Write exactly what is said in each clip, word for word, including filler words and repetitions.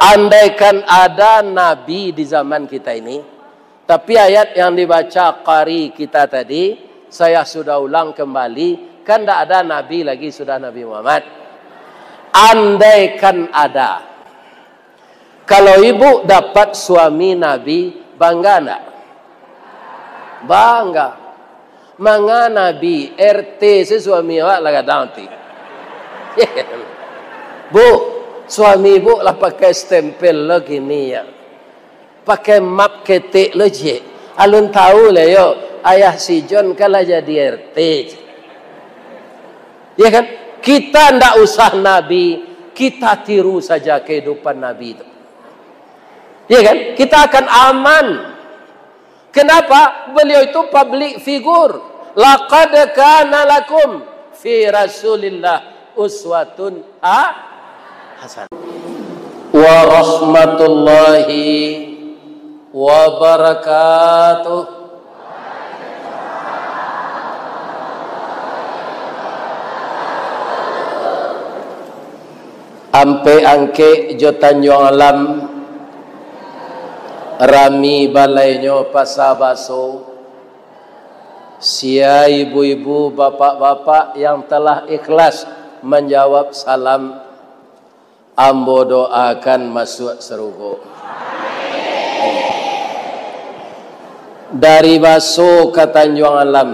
Andaikan ada nabi di zaman kita ini, tapi ayat yang dibaca qari kita tadi, saya sudah ulang kembali, kan ndak ada nabi lagi sudah Nabi Muhammad. Andaikan ada, kalau ibu dapat suami nabi, bangga ndak? Bangga. Manga nabi, R T se suami awak lah gadang ti. Bu, suami ibu lah pakai stempel lo kini ya. Pakai map ketek lo ciek. Alun tahu lah yo, ayah si John kan lah jadi R T. Ya kan? Kita ndak usah nabi, kita tiru saja kehidupan nabi itu. Ya kan? Kita akan aman. Kenapa? Beliau itu public figure. Laqad kana lakum fi Rasulillah uswatun ha-, hasanah. Warahmatullahi wabarakatuh. Ampek Angkek jo Tanjuang Alam, rami balainyo Pasa Baso. Sia ibu-ibu, bapak-bapak yang telah ikhlas manjawab salam, ambo doakan masuak sarugo. Dari Baso ka Tanjuang Alam,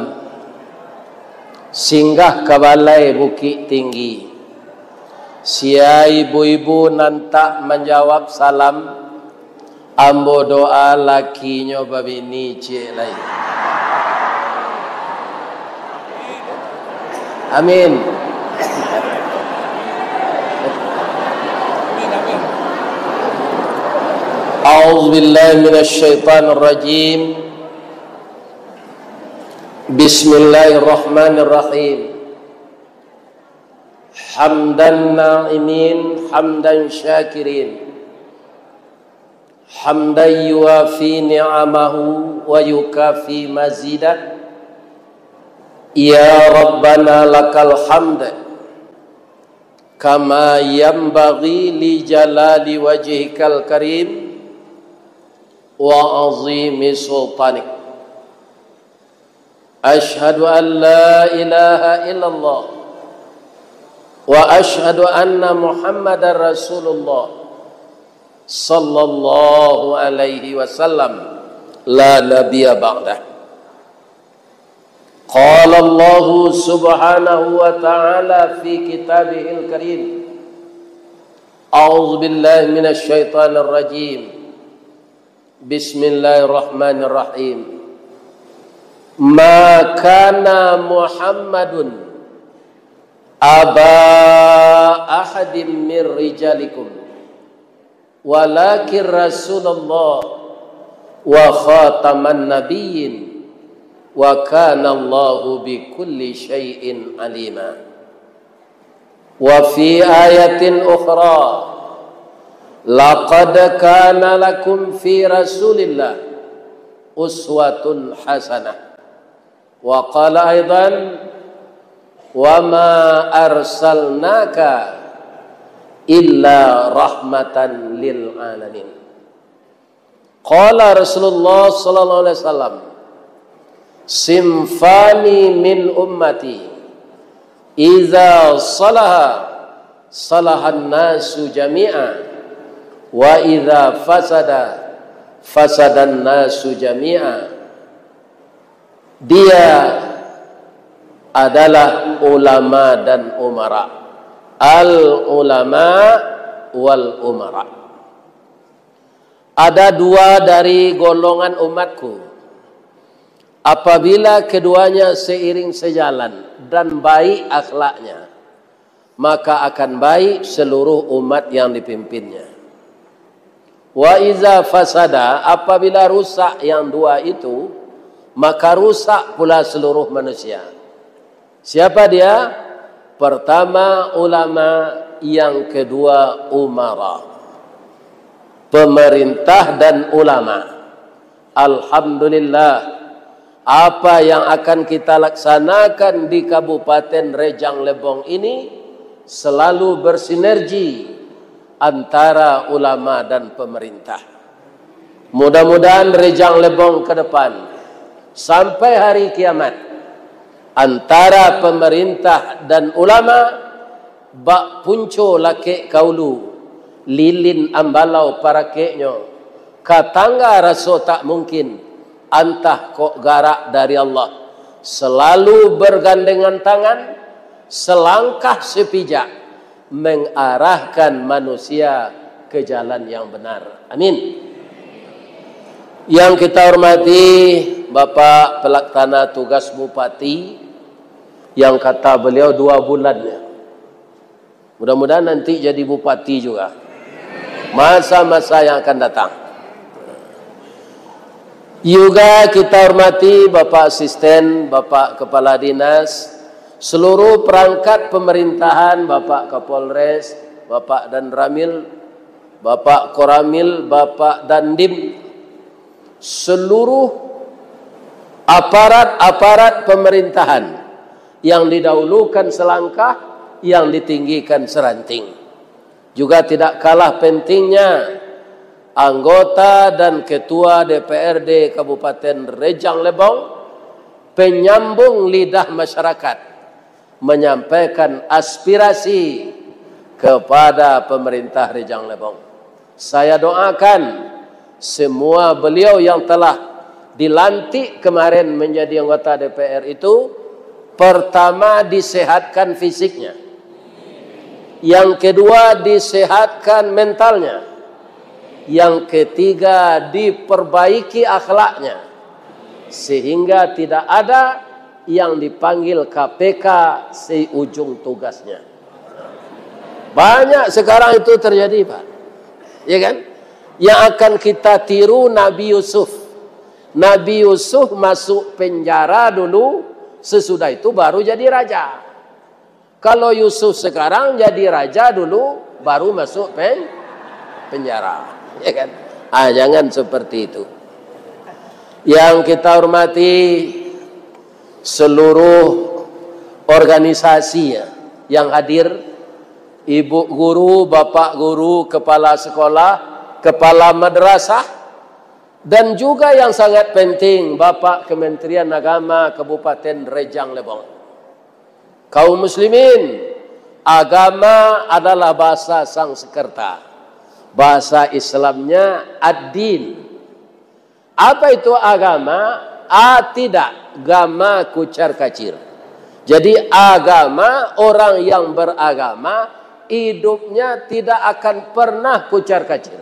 singgah ka balai Bukik Tinggi. Sia ibu-ibu nan tak manjawab salam, ambo doa lakinyo babini ciek lai. Amin. A'udzubillahi minasyaitonirrajim. Bismillahirrahmanirrahim. Hamdan na'imin, hamdan syakirin. Hamdan yuwafi ni'amahu wa yukafi mazidah. Ya Rabbana lakal hamd, kama yanbaghi li jalali wajhikal karim wa azimi sultanik. Asyhadu an la ilaha illallah wa asyhadu anna Muhammadar Rasulullah sallallahu alaihi wasallam, la nabiyya ba'dah. Qala Allahu subhanahu wa ta'ala fi kitabihil karim. A'udzu billahi minasy syaithanir rajim. Bismillahirrahmanirrahim. Ma kana Muhammadun aba ahadim mir rijalikum, walakin Rasulullah wa khataman nabiyyin, wa kana Allahu bikulli syai'in alima. Wa fi ayatin ukhra, laqad kana lakum fi Rasulillah uswatun hasanah. Wa qala aidan, wa ma arsalnaka illa rahmatan lil alamin. Qala Rasulullah sallallahu alaihi wasallam, "Sinfani min ummati, iza salaha, salahan nasu jami'a, wa iza fasada, fasadan nasu jami'a." Dia adalah ulama dan umara. Al ulama wal umara. Ada dua dari golongan umatku, apabila keduanya seiring sejalan dan baik akhlaknya, maka akan baik seluruh umat yang dipimpinnya. Wa iza fasada, apabila rusak yang dua itu, maka rusak pula seluruh manusia. Siapa dia? Pertama ulama, yang kedua umara. Pemerintah dan ulama. Alhamdulillah, apa yang akan kita laksanakan di Kabupaten Rejang Lebong ini selalu bersinergi antara ulama dan pemerintah. Mudah-mudahan Rejang Lebong ke depan, sampai hari kiamat, antara pemerintah dan ulama, bak punco lakek ka ulu, lilin ambalau parakeknyo, ka tangga raso tak mungkin, antah kok garak dari Allah, selalu bergandengan tangan, selangkah sepijak, mengarahkan manusia ke jalan yang benar. Amin. Yang kita hormati Bapak Pelaksana Tugas Bupati yang kata beliau dua bulan. Mudah-mudahan nanti jadi bupati juga. Masa-masa yang akan datang. Juga kita hormati Bapak Asisten, Bapak Kepala Dinas, seluruh perangkat pemerintahan, Bapak Kapolres, Bapak Danramil, Bapak Koramil, Bapak Dandim, seluruh aparat-aparat pemerintahan yang didahulukan selangkah, yang ditinggikan seranting. Juga tidak kalah pentingnya, anggota dan ketua D P R D Kabupaten Rejang Lebong, penyambung lidah masyarakat, menyampaikan aspirasi kepada pemerintah Rejang Lebong. Saya doakan semua beliau yang telah dilantik kemarin menjadi anggota D P R itu, pertama, disehatkan fisiknya. Yang kedua, disehatkan mentalnya. Yang ketiga, diperbaiki akhlaknya. Sehingga tidak ada yang dipanggil K P K seujung tugasnya. Banyak sekarang itu terjadi, Pak. Ya kan? Yang akan kita tiru Nabi Yusuf. Nabi Yusuf masuk penjara dulu, sesudah itu baru jadi raja. Kalau Yusuf sekarang jadi raja dulu, baru masuk pen-, penjara. Ya kan? Ah, jangan seperti itu. Yang kita hormati seluruh organisasi, ya, yang hadir, ibu guru, bapak guru, kepala sekolah, kepala madrasah, dan juga yang sangat penting, Bapak Kementerian Agama Kabupaten Rejang Lebong. Kaum muslimin, agama adalah bahasa Sanskerta. Bahasa Islamnya ad-din. Apa itu agama? A, tidak, gama kucar kacir. Jadi, agama, orang yang beragama, hidupnya tidak akan pernah kucar kacir.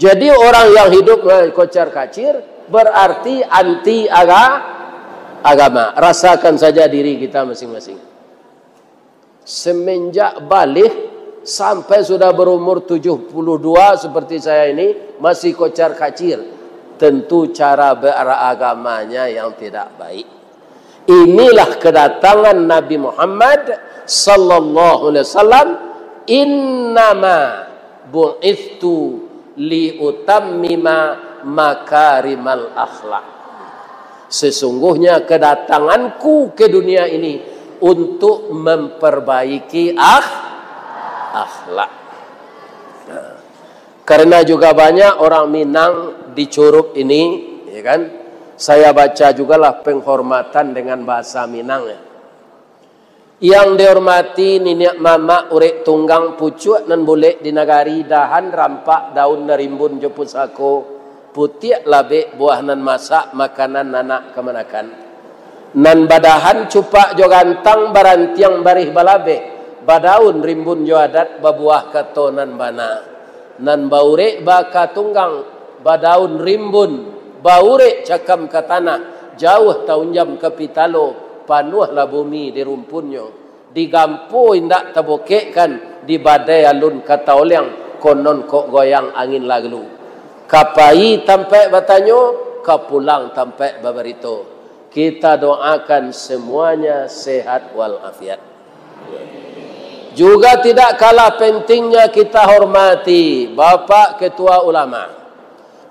Jadi, orang yang hidup kocar kacir berarti anti aga-, agama. Rasakan saja diri kita masing-masing. Semenjak baligh sampai sudah berumur tujuh puluh dua seperti saya ini, masih kocar kacir, tentu cara beragamanya yang tidak baik. Inilah kedatangan Nabi Muhammad sallallahu alaihi wasallam, "Innama bu'itstu liutammima makarimal akhlak." Sesungguhnya kedatanganku ke dunia ini untuk memperbaiki akh-, akhlak. Nah, karena juga banyak orang Minang di Curup ini, ya kan? Saya baca jugalah penghormatan dengan bahasa Minang, ya. Yang dihormati niniak mamak urek tunggang pucuak nan bulek di nagari, dahan rampak daun rimbun jo pusako, putiak labek buah nan masak, makanan anak kamanakan. Nan badahan cupak jo gantang, barantiang barih balabeh, badaun rimbun jo adat, babuah kato nan bana. Nan baurek baka tunggang, badaun rimbun, baurek cakam ka tanah, jauah taunjam ka pitalo, panuahlah bumi di rumpunnyo. Digampo indak tabokekkan, di badai alun ka taoliang, konon kok goyang angin lalu. Ka pai tampaik batanyo, ka pulang tampaik babarito. Kita doakan semuanya sehat walafiat. Juga tidak kalah pentingnya kita hormati Bapak Ketua Ulama.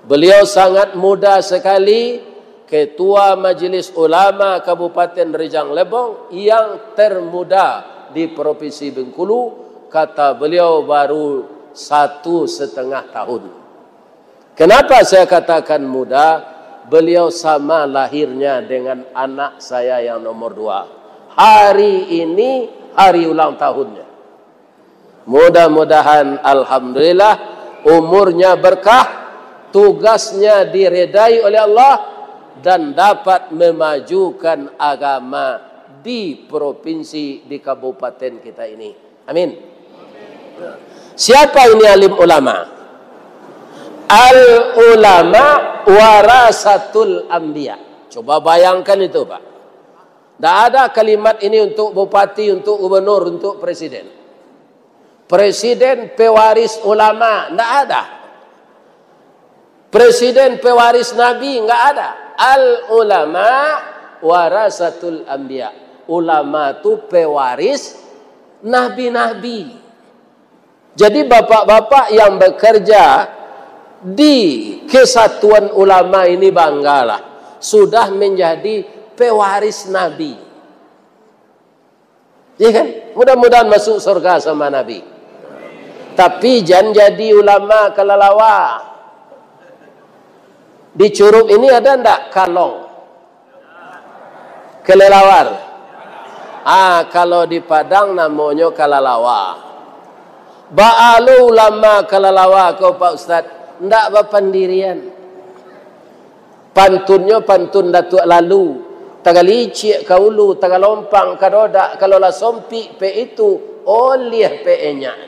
Beliau sangat muda sekali, Ketua Majelis Ulama Kabupaten Rejang Lebong yang termuda di Provinsi Bengkulu, Kata beliau, baru satu setengah tahun. Kenapa saya katakan muda? Beliau sama lahirnya dengan anak saya yang nomor dua. Hari ini hari ulang tahunnya. Mudah-mudahan, alhamdulillah, umurnya berkah, tugasnya diredai oleh Allah, dan dapat memajukan agama di provinsi, di kabupaten kita ini. Amin. Siapa ini alim ulama? Al ulama warasatul anbiya. Coba bayangkan itu, Pak. Ndak ada kalimat ini untuk bupati, untuk gubernur, untuk presiden. Presiden pewaris ulama, ndak ada. Presiden pewaris nabi, nggak ada. Al ulama warasatul anbiya. Ulama tu pewaris nabi-nabi. Jadi, bapak-bapak yang bekerja di kesatuan ulama ini, banggalah, sudah menjadi pewaris nabi. Iya kan? Mudah-mudahan masuk surga sama Nabi. Tapi jan jadi ulama kalalawa. Di Curup ini ada ndak kalong? Kelelawar. Ah, kalau di Padang namonyo kalalawa. Baa lo ulama kalalawa ko, Pak Ustaz? Ndak bapandirian. Pantunnyo pantun Datuak Lalu, tagalicik ka ulu, tagalompang ka dodak, kalau lah sompik pek itu, oliah pek enyak.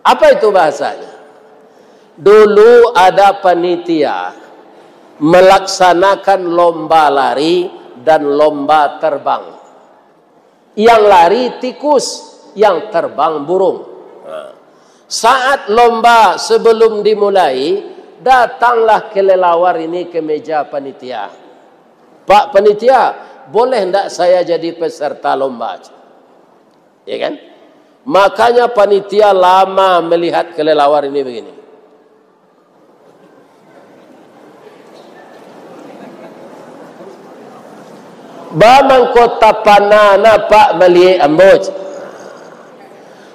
Apa itu bahasanya? Dulu ada panitia melaksanakan lomba lari dan lomba terbang. Yang lari tikus, yang terbang burung. Nah, saat lomba sebelum dimulai, datanglah kelelawar ini ke meja panitia. "Pak panitia, boleh ndak saya jadi peserta lomba?" Ya kan? Makanya panitia lama melihat kelelawar ini begini. "Ba mangko tapana na, Pak, maliek ambo?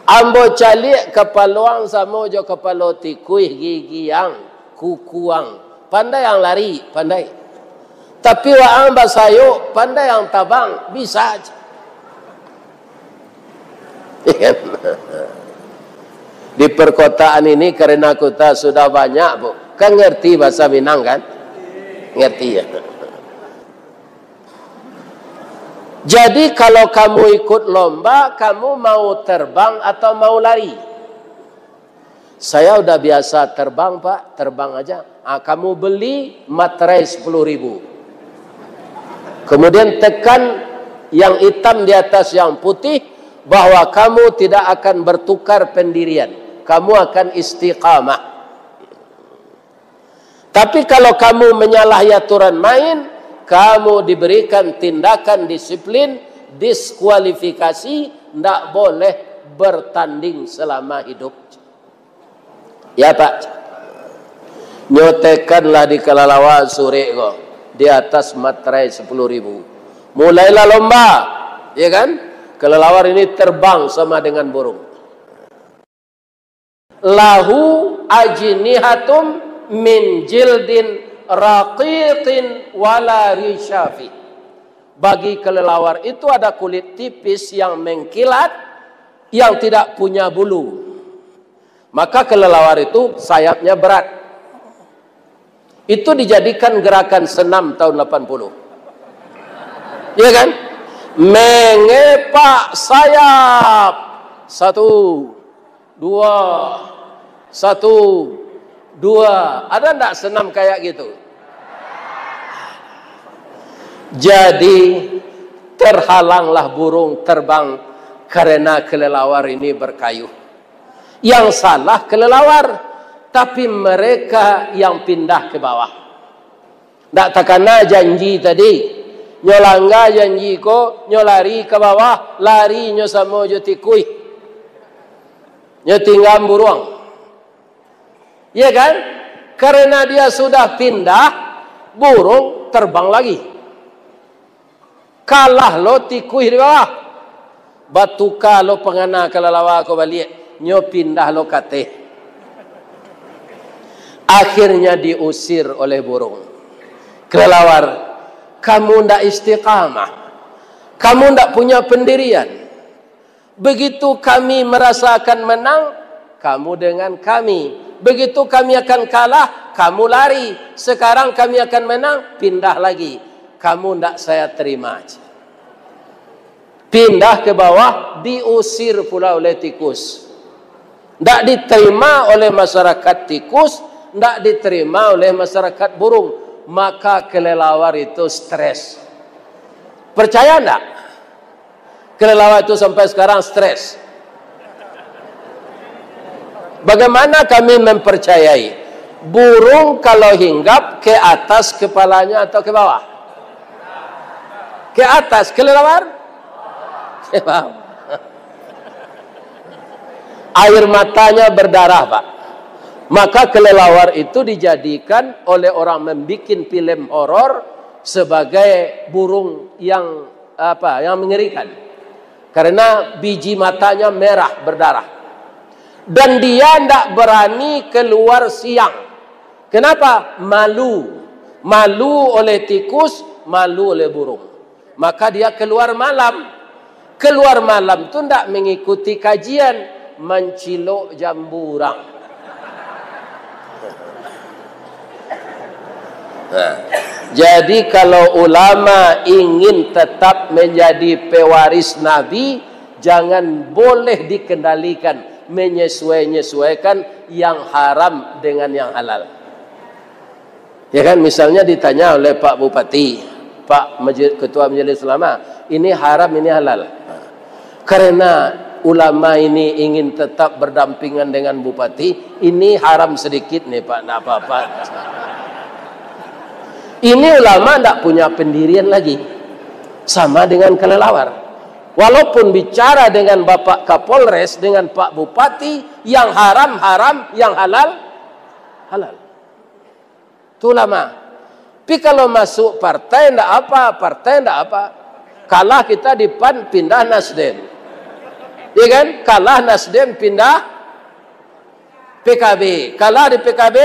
Ambo caliak kapalo ang samo jo kapalo tikuih, gigi ang, kuku ang. Pandai ang lari, pandai. Tapi waang basayok, pandai ang tabang, bisa." Di perkotaan ini, karena kita sudah banyak, Bu, kan ngerti bahasa Minang, kan? Ngerti, ya? Jadi, kalau kamu ikut lomba, kamu mau terbang atau mau lari? "Saya udah biasa terbang, Pak, terbang aja." "Ah, kamu beli materai sepuluh ribu. Kemudian tekan yang hitam di atas yang putih, bahwa kamu tidak akan bertukar pendirian. Kamu akan istiqamah. Tapi kalau kamu menyalahi aturan main, kamu diberikan tindakan disiplin, diskualifikasi, ndak boleh bertanding selama hidup." Ya, Pak. Nyotekanlah di kalalawa surek ko, di atas materai sepuluh ribu. Mulailah lomba, ya kan? Kelelawar ini terbang sama dengan burung. "Lahu ajnihatum min jildin raqiqin wala rishafi." Bagi kelelawar itu ada kulit tipis yang mengkilat, yang tidak punya bulu. Maka kelelawar itu sayapnya berat. Itu dijadikan gerakan senam tahun delapan puluh. Ya kan? Mengepak sayap. Satu, dua, satu, dua. Ada ndak senam kayak gitu? Jadi, terhalanglah burung terbang karena kelelawar ini berkayuh. Yang salah kelelawar, tapi mereka yang pindah ke bawah. Ndak takana janji tadi. Nyo langga janji ko, nyo lari ka bawah, lari nyo samo jo tikuih. Nyo tinggam buruang. Iya kan? Karena dia sudah pindah, burung terbang lagi. Kalah lo tikuih di bawah. Batuka lo pangana kalalawa ko baliak, nyo pindah lo kateh. Akhirnya diusir oleh burung. Kelelawar, kamu ndak istiqamah. Kamu ndak punya pendirian. Begitu kami merasa akan menang, kamu dengan kami. Begitu kami akan kalah, kamu lari. Sekarang kami akan menang, pindah lagi. Kamu ndak saya terima. Pindah ke bawah, diusir pula oleh tikus. Ndak diterima oleh masyarakat tikus, ndak diterima oleh masyarakat burung. Maka kelelawar itu stres. Percaya ndak? Kelelawar itu sampai sekarang stres. Bagaimana kami mempercayai? Burung kalau hinggap ke atas kepalanya atau ke bawah? Ke atas, kelelawar? Ke bawah. Air matanya berdarah, Pak. Maka kelelawar itu dijadikan oleh orang membikin film horor sebagai burung yang, apa, yang mengerikan. Karena biji matanya merah berdarah. Dan dia ndak berani keluar siang. Kenapa? Malu. Malu oleh tikus, malu oleh burung. Maka dia keluar malam. Keluar malam tu ndak mengikuti kajian, mancilok jambu urang. Nah, jadi kalau ulama ingin tetap menjadi pewaris Nabi, jangan boleh dikendalikan, menyesuai-nyesuaikan yang haram dengan yang halal. Ya kan, misalnya ditanya oleh Pak Bupati, Pak Maje-, Ketua Majelis Ulama, ini haram, ini halal. Karena ulama ini ingin tetap berdampingan dengan bupati, ini haram sedikit nih, Pak, ndak apa-apa. Ini ulama ndak punya pendirian lagi. Sama dengan kelelawar. Walaupun bicara dengan Bapak Kapolres, dengan Pak Bupati, yang haram haram, yang halal halal. Tu ulama. Tapi kalau masuk partai, ndak apa, partai ndak apa. Kalah kita di PAN, pindah Nasdem. Ya kan? Kalah Nasdem, pindah PKB. Kalah di PKB,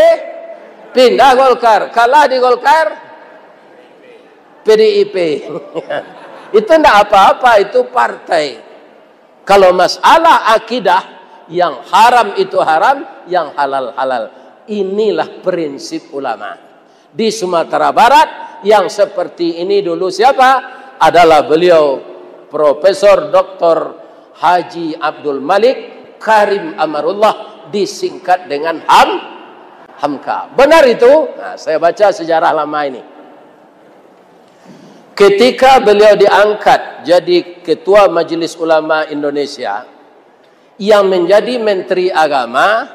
pindah Golkar. Kalah di Golkar, PDIP. Itu ndak apa-apa, itu partai. Kalau masalah akidah, yang haram itu haram, yang halal halal. Inilah prinsip ulama. Di Sumatera Barat, yang seperti ini dulu siapa? Adalah beliau, Profesor Doktor Haji Abdul Malik Karim Amarullah, disingkat dengan Ham-, Hamka. Benar itu? Nah, saya baca sejarah lama ini. Ketika beliau diangkat jadi Ketua Majelis Ulama Indonesia, yang menjadi Menteri Agama,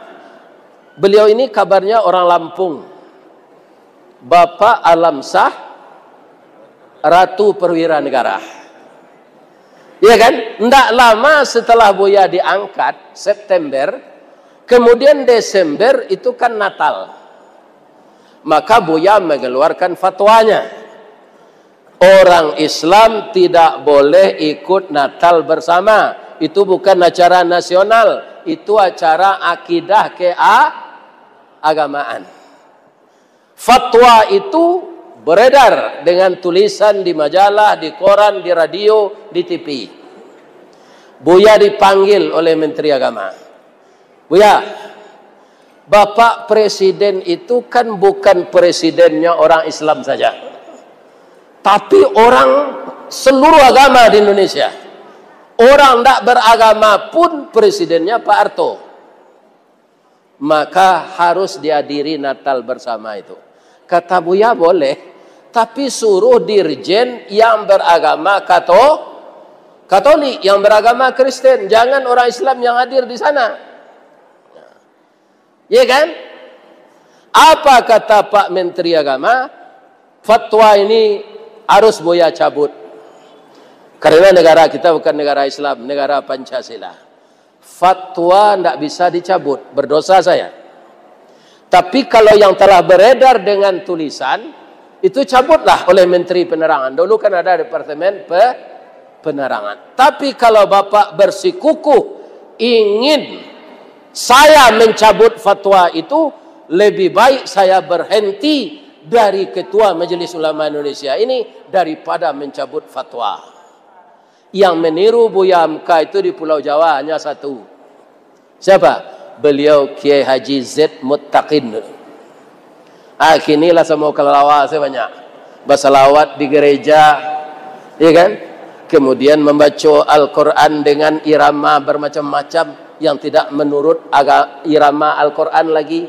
beliau ini kabarnya orang Lampung, Bapak Alamsah Ratu Perwira Negara. Iya kan? Ndak lama setelah Buya diangkat, September, kemudian Desember itu kan Natal. Maka Buya mengeluarkan fatwanya. Orang Islam tidak boleh ikut Natal bersama. Itu bukan acara nasional, itu acara akidah keagamaan. Fatwa itu beredar dengan tulisan di majalah, di koran, di radio, di T V. Buya dipanggil oleh Menteri Agama. Buya, Bapak Presiden itu kan bukan presidennya orang Islam saja, tapi orang seluruh agama di Indonesia. Orang ndak beragama pun presidennya Pak Harto. Maka harus dihadiri Natal bersama itu. Kata Buya, boleh, tapi suruh dirjen yang beragama Kato-, Katolik, yang beragama Kristen. Jangan orang Islam yang hadir di sana. Ya kan? Apa kata Pak Menteri Agama? Fatwa ini harus Buya cabut. Karena negara kita bukan negara Islam, negara Pancasila. Fatwa ndak bisa dicabut, berdosa saya. Tapi kalau yang telah beredar dengan tulisan, itu cabutlah oleh Menteri Penerangan. Dulu kan ada Departemen Pe-, penerangan. Tapi kalau Bapak bersikukuh ingin saya mencabut fatwa itu, lebih baik saya berhenti dari Ketua Majelis Ulama Indonesia ini daripada mencabut fatwa. Yang meniru Buya Hamka itu di Pulau Jawa hanya satu. Siapa? Beliau Kiai Haji Zaid Muttaqin. Ah, kini lah samo kalalawa sabanyak. Basalawat di gereja, ya kan? Kemudian membaca Al-Quran dengan irama bermacam-macam yang tidak menurut aga-, irama Al-Quran lagi.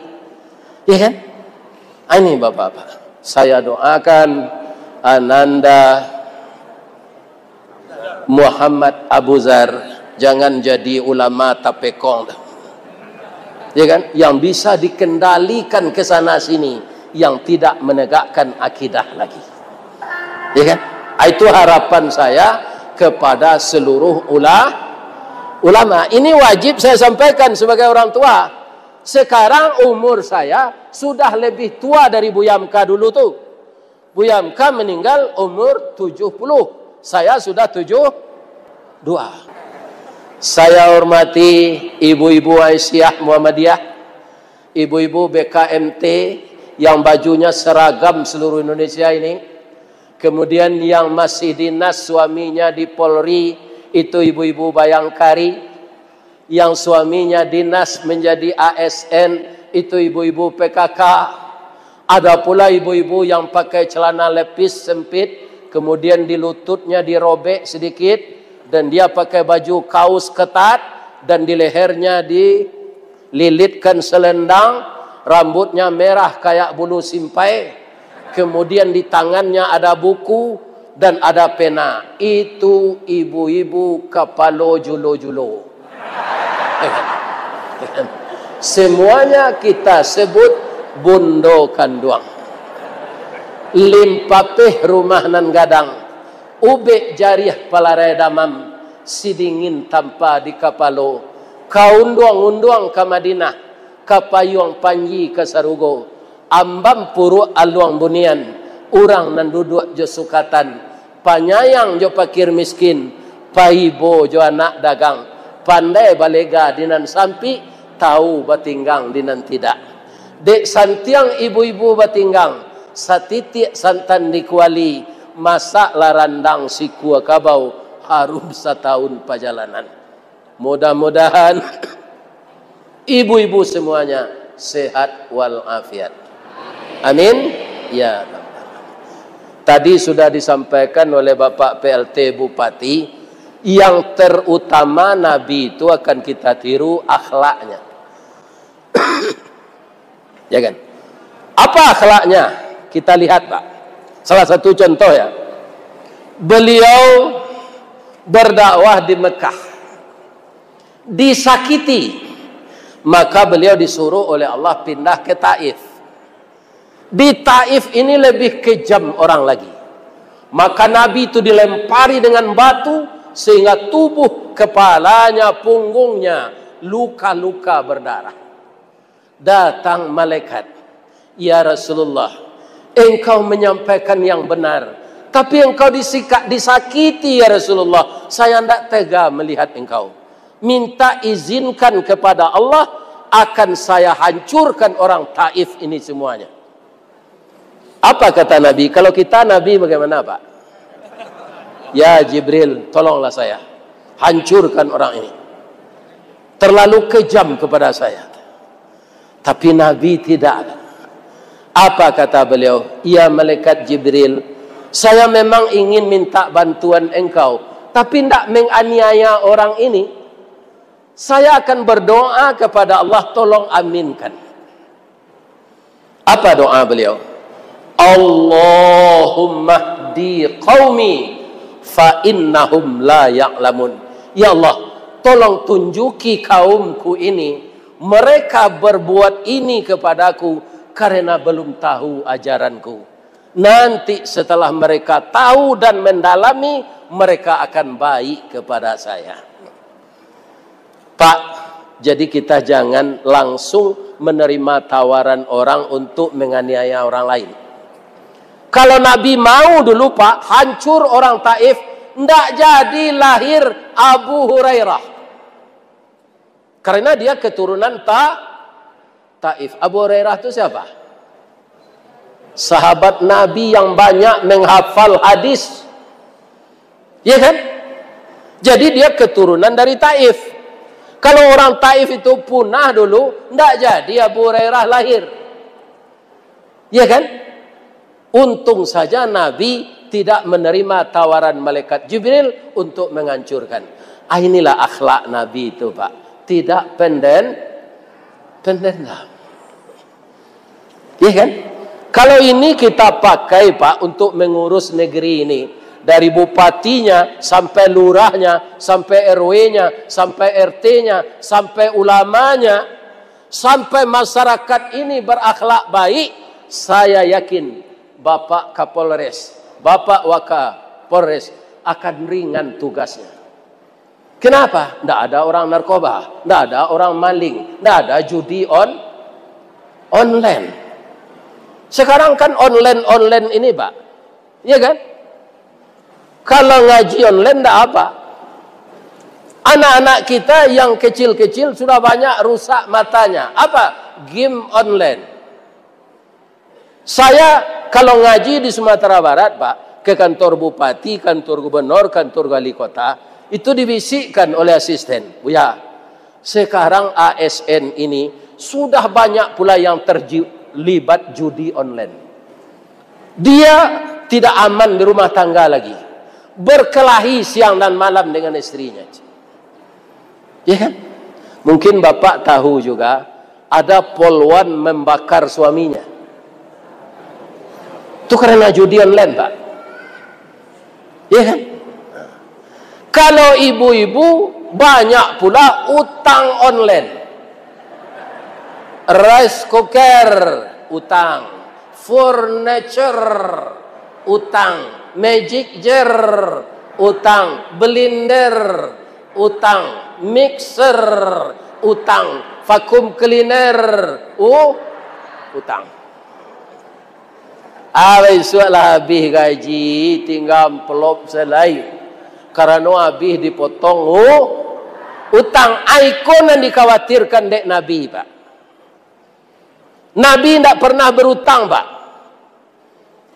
Ya kan? Ah, ini Bapak-bapak. Saya doakan Ananda Muhammad Abu Zar, jangan jadi ulama tapekong dah. Ya kan? Yang bisa dikendalikan ke sana sini, yang tidak menegakkan akidah lagi. Ya kan? Ah, itu harapan saya kepada seluruh ula-, ulama. Ini wajib saya sampaikan sebagai orang tua. Sekarang umur saya sudah lebih tua dari Buya Hamka dulu tu. Buya Hamka meninggal umur tujuh puluh. Saya sudah tujuh dua. Saya hormati ibu-ibu Aisyah Muhammadiyah, ibu-ibu B K M T yang bajunya seragam seluruh Indonesia ini. Kemudian yang masih dinas, suaminya di Polri, itu ibu-ibu Bayangkari. Yang suaminya dinas menjadi A S N, itu ibu-ibu P K K. Ada pula ibu-ibu yang pakai celana lepis sempit, kemudian di lututnya dirobek sedikit, dan dia pakai baju kaus ketat, dan di lehernya dililitkan selendang, rambutnya merah kayak bulu simpai, kemudian di tangannya ada buku dan ada pena. Itu ibu-ibu kapalo julo-julo. Semuanya kita sebut bundo kanduang. Limpapeh rumah nan gadang, ubek jariah palarai damam, sidingin tampa di kapalo, kaunduang-unduang ka Madinah, kapayuang panji ka sarugo, ambam puruak aluang bunian, urang nan duduak jo sukatan, panyayang jo pakir miskin, paibo jo anak dagang, pandai balega di nan sampik, tahu batinggang di nan tidak. Dek santiang ibu-ibu batinggang, satitiak santan di kuali, masaklah randang sikua kabau, harum satahun pajalanan. Mudah-mudahan ibu-ibu semuanya sehat walafiat. Amin. Ya Rabbal Alamin. Tadi sudah disampaikan oleh Bapak P L T Bupati, yang terutama Nabi itu akan kita tiru akhlaknya. Ya kan? Apa akhlaknya? Kita lihat, Pak. Salah satu contoh ya. Beliau berdakwah di Mekah. Disakiti, maka beliau disuruh oleh Allah pindah ke Taif. Di Taif ini lebih kejam orang lagi. Maka Nabi itu dilempari dengan batu sehingga tubuh kepalanya, punggungnya, luka-luka berdarah. Datang malaikat, "Ya Rasulullah, engkau menyampaikan yang benar, tapi engkau disikak, disakiti, ya Rasulullah. Saya ndak tega melihat engkau. Minta izinkan kepada Allah, akan saya hancurkan orang Taif ini semuanya." Apa kata Nabi? Kalau kita, Nabi bagaimana, Pak? "Ya Jibril, tolonglah saya. Hancurkan orang ini. Terlalu kejam kepada saya." Tapi Nabi tidak. Apa kata beliau? "Ya malaikat Jibril, saya memang ingin minta bantuan engkau, tapi ndak menganiaya orang ini. Saya akan berdoa kepada Allah, tolong aminkan." Apa doa beliau? "Allahumma hdi qaumi fa innahum la ya'lamun." Ya Allah, tolong tunjuki kaumku ini, mereka berbuat ini kepadaku karena belum tahu ajaranku. Nanti setelah mereka tahu dan mendalami, mereka akan baik kepada saya. Pak, jadi kita jangan langsung menerima tawaran orang untuk menganiaya orang lain. Kalau Nabi mau dulu, Pak, hancur orang Taif, Ndak jadi lahir Abu Hurairah. Karena dia keturunan Ta-, Taif. Abu Hurairah tu siapa? Sahabat Nabi yang banyak menghafal hadis. Ya kan? Jadi dia keturunan dari Taif. Kalau orang Taif itu punah dulu, ndak jadi Abu Hurairah lahir. Ya kan? Untung saja Nabi tidak menerima tawaran malaikat Jibril untuk menghancurkan. Ah, inilah akhlak Nabi itu, Pak. Tidak penden-, pendendam. Ya kan? Kalau ini kita pakai, Pak, untuk mengurus negeri ini, dari bupatinya, sampai lurahnya, sampai R W-nya, sampai R T-nya, sampai ulamanya, sampai masyarakat ini berakhlak baik, saya yakin Bapak Kapolres, Bapak Wakapolres akan ringan tugasnya. Kenapa? Ndak ada orang narkoba, ndak ada orang maling, ndak ada judi on-, online. Sekarang kan online-online ini, Pak. Ya kan? Kalau ngaji online, ndak apa. Anak-anak kita yang kecil-kecil sudah banyak rusak matanya. Apa? Game online. Saya kalau ngaji di Sumatera Barat, Pak, ke kantor bupati, kantor gubernur, kantor wali kota, itu dibisikkan oleh asisten, "Buya, sekarang A S N ini sudah banyak pula yang terlibat judi online. Dia tidak aman di rumah tangga lagi. Berkelahi siang dan malam dengan istrinya." Ya kan? Mungkin Bapak tahu juga, ada polwan membakar suaminya. Itu karena judi online, Pak. Ya kan? Kalau ibu-ibu, banyak pula utang online. Rice cooker, utang. Furniture, utang. Magic jar, utang. Blender, utang. Mixer, utang. Vacuum cleaner, u-, utang. Ah, bisuak lah abih gaji, tingga amplop salai. Karano abih dipotong u-, utang. Ai ko nan dikhawatirkan dek Nabi, Pak. Nabi ndak pernah berutang, Pak.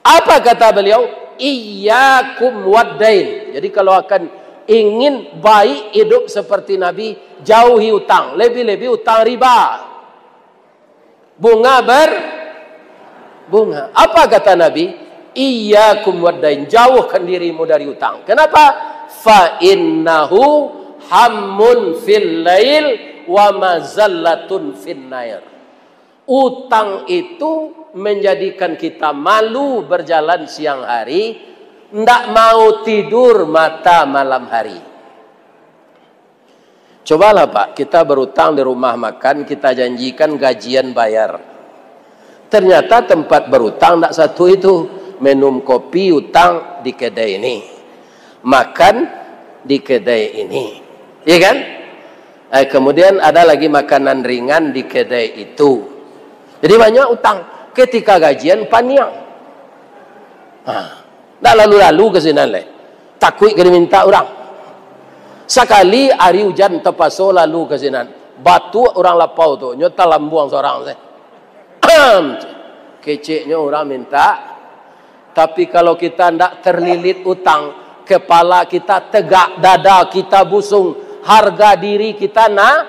Apa kata beliau? "Iyyakum waddain." Jadi, kalau akan ingin baik hidup seperti Nabi, jauhi utang. Lebih-lebih utang riba. Bunga ber-, bunga. Apa kata Nabi? "Iyyakum waddain, jauhkan dirimu dari utang." Kenapa? "Fa innahu hammun fil lail wa mazallatun fin nair." Utang itu menjadikan kita malu berjalan siang hari, ndak mau tidur mata malam hari. Cobalah, Pak, kita berutang di rumah makan, kita janjikan gajian bayar. Ternyata tempat berutang ndak satu itu. Minum kopi utang di kedai ini. Makan di kedai ini. Iya kan? Eh, kemudian ada lagi makanan ringan di kedai itu. Jadi banyak utang. Ketika gajian paniang. Ha. Ndak lalu-lalu ka sinan lai. Takuik ka diminta urang. Sakali ari ujan tapaso lalu ka sinan. Batuak urang lapau tu, nyo talambuang surang se. Keceknyo urang minta. Tapi kalau kita ndak terlilit utang, kepala kita tegak, dada kita busung, harga diri kita na-,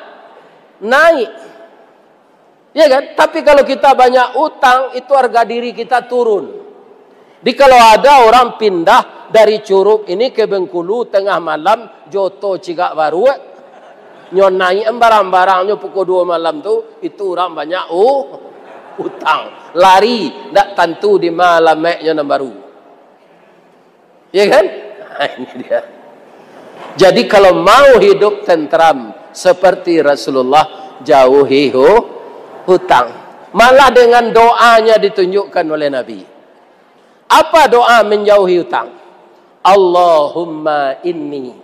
naik. Ya kan? Tapi kalau kita banyak utang, itu harga diri kita turun. Jadi kalau ada orang pindah dari Curup ini ke Bengkulu tengah malam, jo oto cigak baruak, nyo naik barang-barangnyo pukul dua malam tu, itu urang banyak u-, utang. Lari, ndak tantu di ma alameknyo nan baru. Ya kan? Ini dia. Jadi kalau mau hidup tentram seperti Rasulullah, jauhi hu-, hutang. Malah dengan doanya ditunjukkan oleh Nabi. Apa doa menjauhi hutang? "Allahumma inni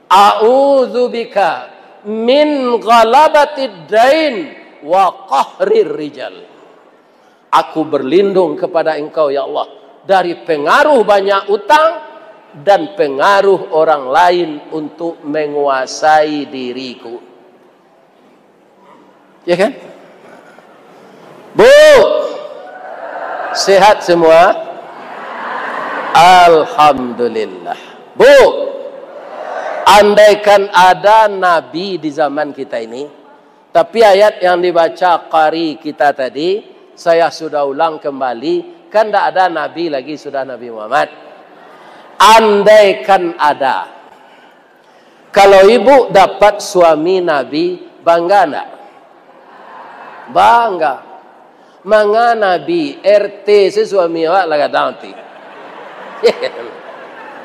a'udzubika min ghalabatid dain wa qahrir rijal." Aku berlindung kepada Engkau, ya Allah, dari pengaruh banyak utang dan pengaruh orang lain untuk menguasai diriku. Ya kan? Bu, sehat semua? Alhamdulillah. Bu, andaikan ada nabi di zaman kita ini, tapi ayat yang dibaca qari kita tadi, saya sudah ulang kembali, kan ndak ada nabi lagi sudah Nabi Muhammad. Andaikan ada, kalau ibu dapat suami nabi, bangga ndak? Bangga. Manga nabi, R T se suami awak lah gadang ti.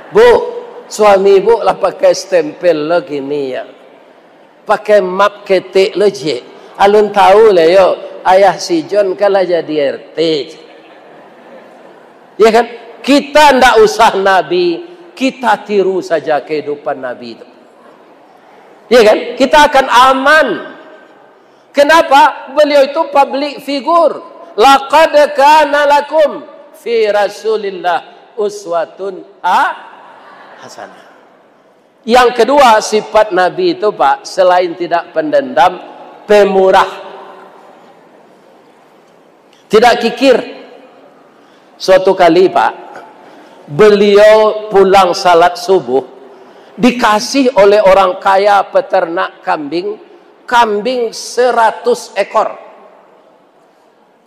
Bu, suami ibu lah pakai stempel lo kini ya. Pakai map ketek lo ciek. Alun tahu lah yo, ayah si John kan lah jadi R T. Ya kan? Kita ndak usah nabi, kita tiru saja kehidupan nabi itu. Ya kan? Kita akan aman. Kenapa? Beliau itu public figure. Laqad kana lakum fi Rasulillah uswatun ha-, hasanah. Yang kedua, sifat Nabi itu, Pak, selain tidak pendendam, pemurah. Tidak kikir. Suatu kali, Pak, beliau pulang salat subuh, dikasih oleh orang kaya peternak kambing, kambing seratus ekor.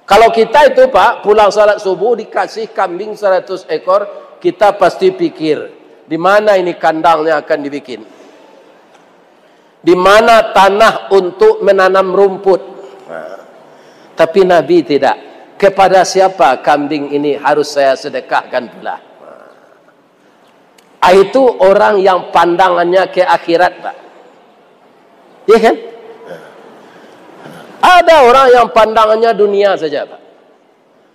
Kalau kita itu, Pak, pulang salat subuh dikasih kambing seratus ekor, kita pasti pikir, di mana ini kandangnya akan dibikin? Di mana tanah untuk menanam rumput? Nah, tapi Nabi tidak. Kepada siapa kambing ini harus saya sedekahkan pula? Ah, itu orang yang pandangannya ke akhirat, Pak. Iya kan? Ada orang yang pandangannya dunia saja, Pak.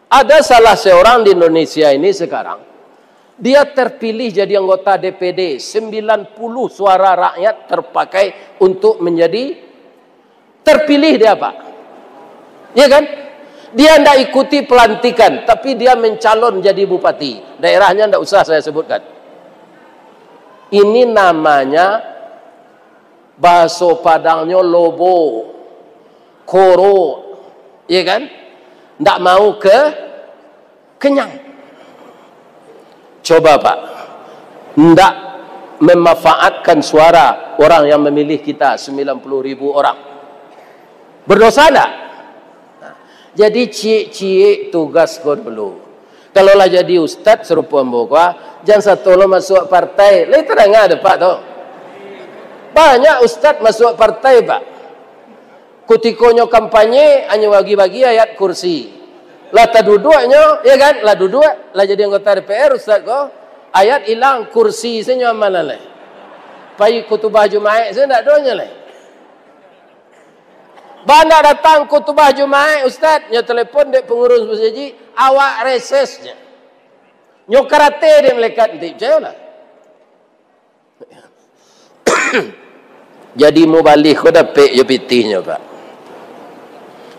Ada salah seorang di Indonesia ini sekarang, dia terpilih jadi anggota D P D, sembilan puluh suara rakyat terpakai untuk menjadi terpilih dia, Pak. Ya kan? Dia ndak ikuti pelantikan, tapi dia mencalon jadi bupati. Daerahnya ndak usah saya sebutkan. Ini namanya, bahaso Padangnyo, lobo, koro, ya kan? Ndak mau ke kenyang. Coba, Pak, ndak memanfaatkan suara orang yang memilih kita, sembilan puluh ribu orang. Berdosa ndak? Nah, jadi ciek-ciek tugas ko dulu. Kalau lah jadi ustad sarupo ambo ko, ah, jan sato lo masuak partai. Lai tadanga dek Apak tu? Banyak ustad masuak partai, Pak. Kutikonyo kampanye, hanyo bagi-bagi ayat kursi. Lah taduduaknyo, ya kan? Lah duduak, lah jadi anggota D P R, ustad ko. Ayat ilang, kursi se nyo amalan lai. Pai kutubah Jumaik se ndak donyo lai. Baa ndak datang kutubah Jumaik, ustad, nyo telepon dek pengurus masjid, awak reses nyo. Nyo karate dek malaikat, enti picayolah. Jadi mubalih ko dapek jo pitihnyo, Pak.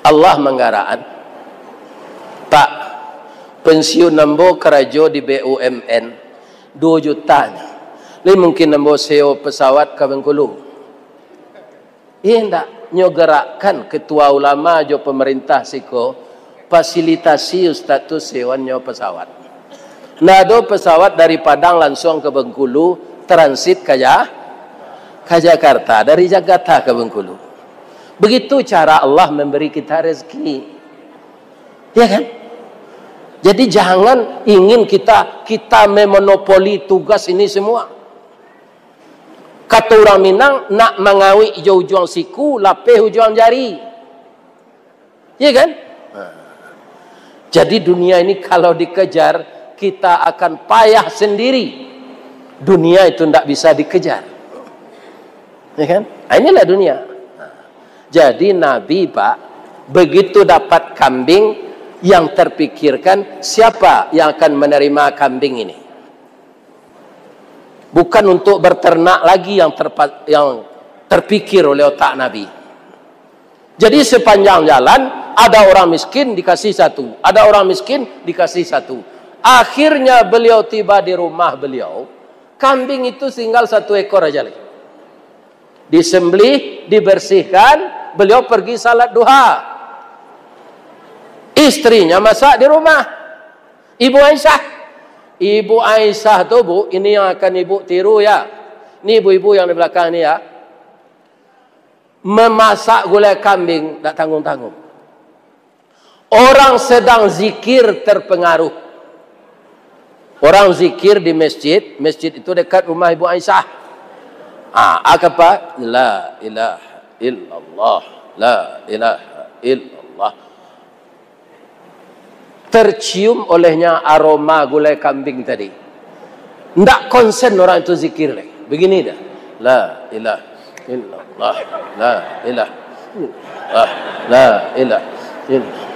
Allah manggaraan. Pak, pensiun ambo karajo di B U M N, duo juta nyo. Lai mungkin ambo sewa pesawat ka Bengkulu. Indak, nyo gerakkan ketua ulama jo pemerintah siko, fasilitasi ustad tu sewannyo pesawat. Ndak ado pesawat dari Padang langsung ke Bengkulu, transit ka Ja-, ka Jakarta, dari Jakarta ke Bengkulu. Begitu cara Allah memberi kita rezeki. Ya kan? Jadi jangan ingin kita, kita memonopoli tugas ini semua. Kato urang Minang, nak mangawik jo ujuang siku, lapeh ujuang jari. Iya kan? Nah. Jadi dunia ini kalau dikejar, kita akan payah sendiri. Dunia itu ndak bisa dikejar. Ya kan? Nah, inilah dunia. Nah, jadi Nabi, Pak, begitu dapat kambing, yang terpikirkan siapa yang akan menerima kambing ini. Bukan untuk berternak lagi yang terpa-, yang terpikir oleh otak Nabi. Jadi sepanjang jalan, ada orang miskin dikasih satu, ada orang miskin dikasih satu. Akhirnya beliau tiba di rumah beliau, Kambing itu tinggal satu ekor aja lagi. Disembelih, dibersihkan, beliau pergi salat duha. Istrinya masak di rumah. Ibu Aisyah. Ibu Aisyah tu, Bu, ini yang akan Ibu tiru, ya. Ni ibu-ibu yang di belakang ni, ya. Memasak gulai kambing, tak tanggung-tanggung. Orang sedang zikir terpengaruh. Orang zikir di masjid, masjid itu dekat rumah Ibu Aisyah. Ah, apa? La ilaha illallah, la ilaha illallah. Tercium olehnya aroma gulai kambing tadi. Ndak konsen orang itu zikir lagi. Begini dah. La ilaha illallah. La ilaha illallah. La ilaha illallah.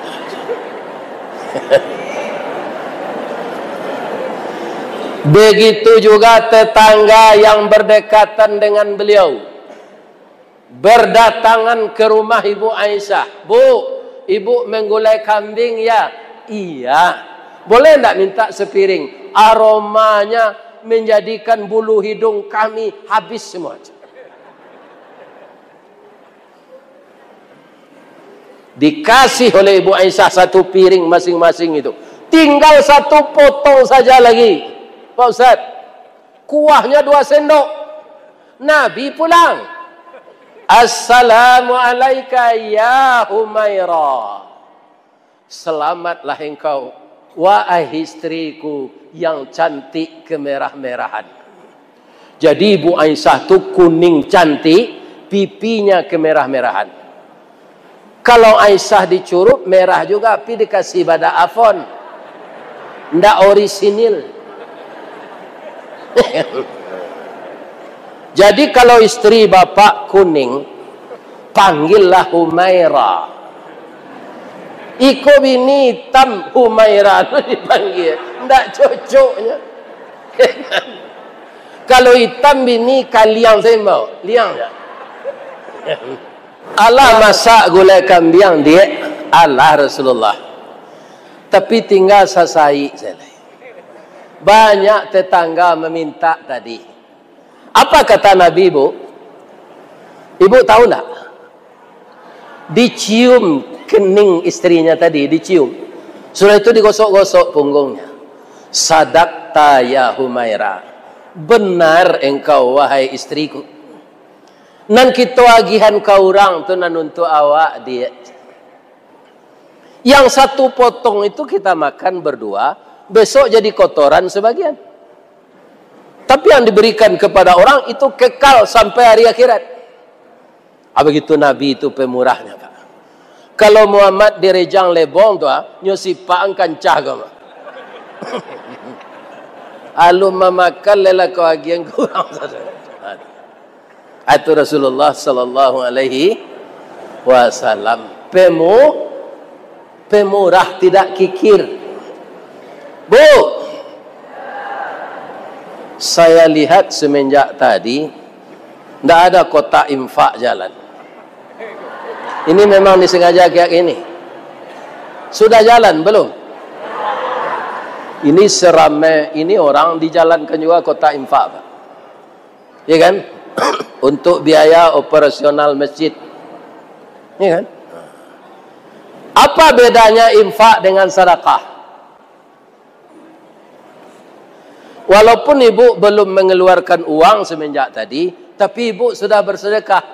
Begitu juga tetangga yang berdekatan dengan beliau. Berdatangan ke rumah Ibu Aisyah. "Bu, Ibu menggulai kambing, ya?" "Iya." "Boleh ndak minta sepiring? Aromanya menjadikan bulu hidung kami habis semua." Dikasih oleh Ibu Aisyah satu piring masing-masing itu. Tinggal satu potong saja lagi, Pak Ustaz. Kuahnyo dua sendok. Nabi pulang. "Assalamu alaika ya Humaira." "Selamatlah engkau, wahai istriku yang cantik kemerah-merahan." Jadi Ibu Aisyah tu kuning cantik, pipinya kemerah-merahan. Kalau Aisyah dicurup, merah juga, tapi dikasih badak Avon. Ndak orisinil. Jadi kalau istri bapak kuning, panggillah Humaira. Iko bini itam, Humaira tu dipanggil. Ndak cocoknyo. Kalau itam bini kaliang sembau, liang je. Alah masak gulai kambiang, Diak, alah Rasulullah. Tapi tinggal sasaik sajo. Banyak tetangga meminta tadi. Apa kata Nabi, Bu? Ibu tahu ndak? Dicium kening istrinya tadi, dicium. Sudah itu digosok-gosok punggungnya. "Sadakta ya Humaira. Benar engkau, wahai istriku. Nan kito agihan ka urang tu nan untuak awak, Diak. Yang satu potong itu kita makan berdua, besok jadi kotoran sebagian. Tapi yang diberikan kepada orang itu kekal sampai hari akhirat." Ah, begitu Nabi itu pemurahnyo, Pak. Kalau Muhammad direjang lebong tu, ah, nyo sipak ang kancah ko mah. Alun mamakan lela ko agian kurang. Itu Rasulullah sallallahu alaihi wasallam. Pemu-, pemurah, tidak kikir. Bu, saya lihat semenjak tadi, ndak ada kotak infak jalan. Ini memang disengaja kayak gini. Sudah jalan belum? Ini seramai ini orang dijalankan juga kotak infak, Pak. Ya kan? Untuk biaya operasional masjid. Ya kan? Apa bedanya infak dengan sedekah? Walaupun ibu belum mengeluarkan uang semenjak tadi, tapi ibu sudah bersedekah.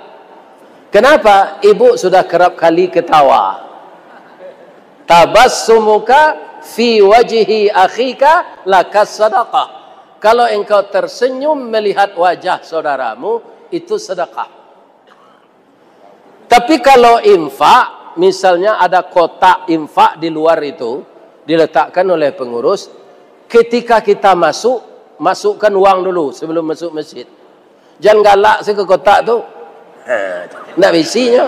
Kenapa? Ibu sudah kerap kali ketawa. "Tabassumuka fi wajhi akhika lakas sadaqah." Kalau engkau tersenyum melihat wajah saudaramu, itu sedekah. Tapi kalau infak, misalnya ada kotak infak di luar itu, diletakkan oleh pengurus, ketika kita masuk, masukkan uang dulu sebelum masuk masjid. Jan galak se ke kotak tu. Ha, ndak baisinyo.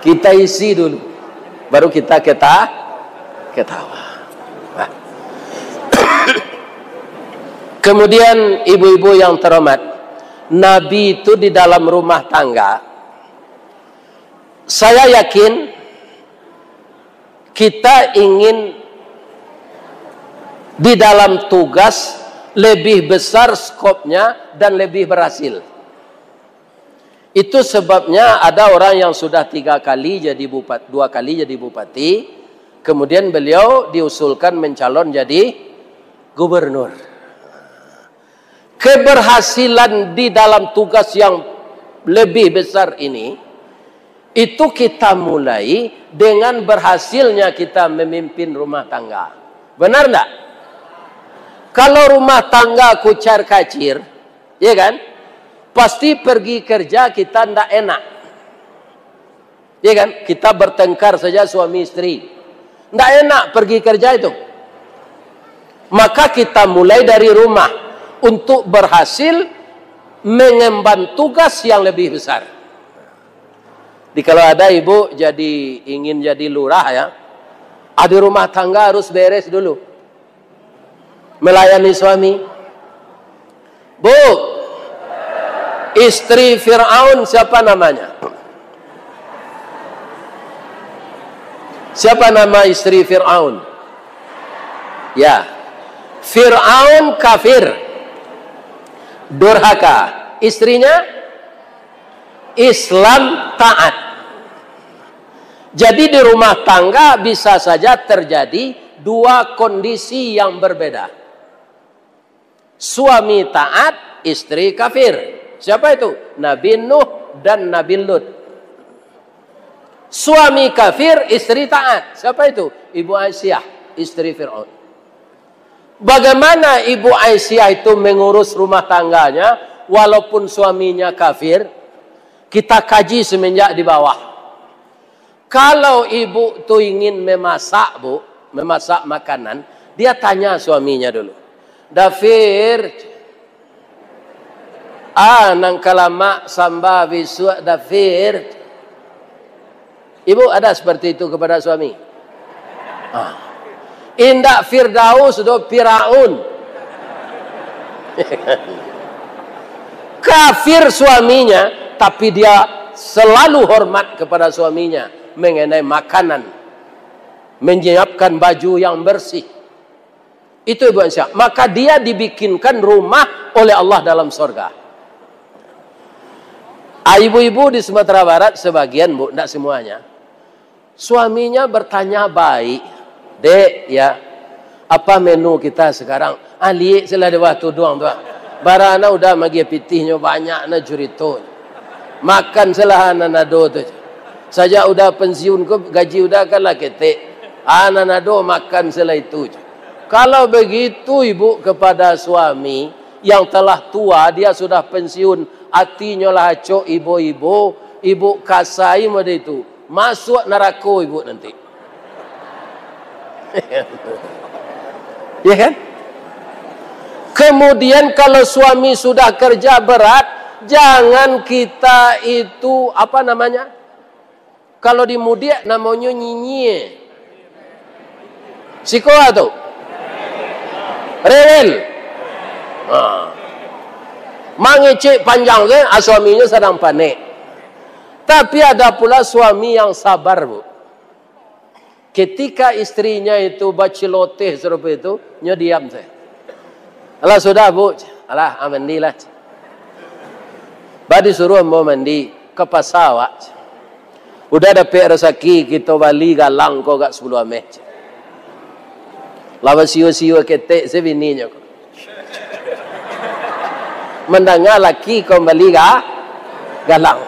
Kita isi dulu. Baru kita keta-, ketawa. Nah. Kemudian, ibu-ibu yang terhormat, Nabi itu di dalam rumah tangga, saya yakin kita ingin Di dalam tugas lebih besar skopnya dan lebih berhasil. Itu sebabnya ada orang yang sudah tiga kali jadi bupat-, dua kali jadi bupati, kemudian beliau diusulkan mencalon jadi gubernur. Keberhasilan di dalam tugas yang lebih besar ini, itu kita mulai dengan berhasilnya kita memimpin rumah tangga. Benar ndak? Kalau rumah tangga kucar-kacir, ya kan? Pasti pergi kerja kita ndak enak. Ya kan? Kita bertengkar saja suami istri. Ndak enak pergi kerja itu. Maka kita mulai dari rumah untuk berhasil mengemban tugas yang lebih besar. Jadi kalau ada ibu jadi, ingin jadi lurah ya, ah, di rumah tangga harus beres dulu. Melayani suami. Bu, istri Fir'aun siapa namanya? Siapa nama istri Fir'aun? Ya. Fir'aun kafir. Durhaka. Istrinya Islam taat. Jadi di rumah tangga bisa saja terjadi dua kondisi yang berbeda. Suami taat, istri kafir. Siapa itu? Nabi Nuh dan Nabi Lut. Suami kafir, istri taat. Siapa itu? Ibu Aisyah, istri Firaun. Bagaimana Ibu Aisyah itu mengurus rumah tangganya walaupun suaminya kafir? Kita kaji semenjak di bawah. Kalau ibu tu ingin memasak, Bu, memasak makanan, dia tanya suaminya dulu. "Dafir, ah, nan ka lamak samba bisuak, Dafir." Ibu ada seperti itu kepada suami? Ah. Indak Firdaus do, Firaun. Kafir suaminya, tapi dia selalu hormat kepada suaminya mengenai makanan, menyiapkan baju yang bersih. Itu Ibu Aisyah. Maka dia dibikinkan rumah oleh Allah dalam sorga. Ah, ibu-ibu di Sumatera Barat sebagian, Bu, ndak semuanya. Suaminya bertanya baik, "Dek, ya, apa menu kita sekarang?" Ah, liek selah di bawah tuduang tu, ah. Barana udah magiah pitihnyo, banyak na curito. Makan selah nan ado tu. Sajak udah pensiun ko, gaji udah kan lah ketek. Ah, nan ado makan selah itu. Kalau begitu, Ibu, kepada suami yang telah tua, dia sudah pensiun, atinyo lah acok ibo-ibo, Ibu kasai mode itu. Masuak narako ibu nanti. Ya kan? Kemudian kalau suami sudah kerja berat, jangan kita itu, apa namanya? Kalau di Mudiak namonyo nyinyie. Siko tu. Rewel. Ha. Mangecek panjang se, ah, suaminyo sadang panek. Tapi ada pula suami yang sabar, Bu. Ketika istrinya itu baciloteh sarupo itu, nyo diam saja. "Alah sudah, Bu." "Alah, ah, mandilah." Bah disuruah ambo mandi, ka pasa awak. "Udah dapek rasaki, kito bali galang ko agak sapuluah ameh." Lah basio-sio ketek se bininyo ko. Mandanga laki ko mambali ga-, galang.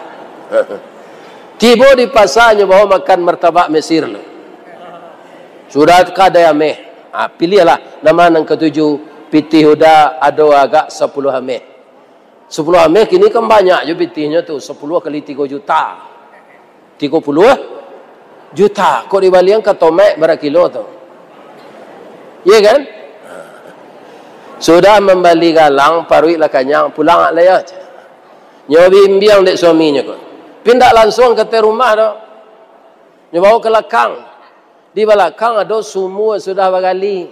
Tibo di pasa, nyo bawa makan martabak Mesir lo. Sudah kadai ameh. Ah, pilihlah nama nan katuju. Pitih udah ado agak sapuluah ameh. Sapuluah ameh kini kan banyak jo pitihnyo tu. Sapuluah kali tigo juta. Tigo puluah juta. Kok dibalian ka tomaik bara kilo tu? Iya kan? Sudah mambali galang, paruik lah kanyang, pulang awak lai. Nyo bimbiang dek suaminyo ko. Tapi ndak lansuang ka ateh rumah doh. Nyo bawa ka lakang. Di balakang ado sumua sudah bagali.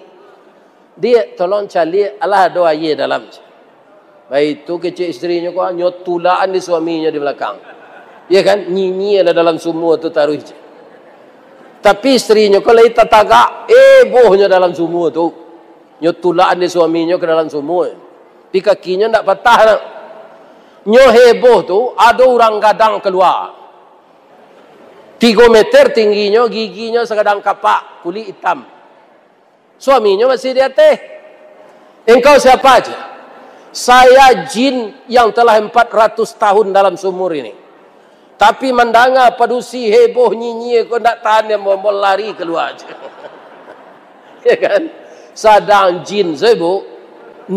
"Diak, tolong caliak, alah ado aia dalam." Baitu kecek istrinyo ko, nyo tulakan di suaminyo di balakang. Iya kan? Nyinyia lah dalam sumua tu taruih. Tapi istrinyo ko lai tatagak, ebohnyo dalam sumua tu. Nyo tulakan dek suaminyo ka dalam sumua. Tapi kakinyo ndak patah nak. Nyo heboh tu, ado urang gadang kalua. Tigo meter tingginyo, giginyo sagadang kapak, kulik itam. Suaminyo masih di ateh. "Engkau siapa?" cek. "Saya jin yang telah empat ratus tahun dalam sumur ini. Tapi mandanga padusi heboh nyinyia ko ndak tahan, dia mau lari kalua," cek. Ya kan? Sadang jin sajo, Bu,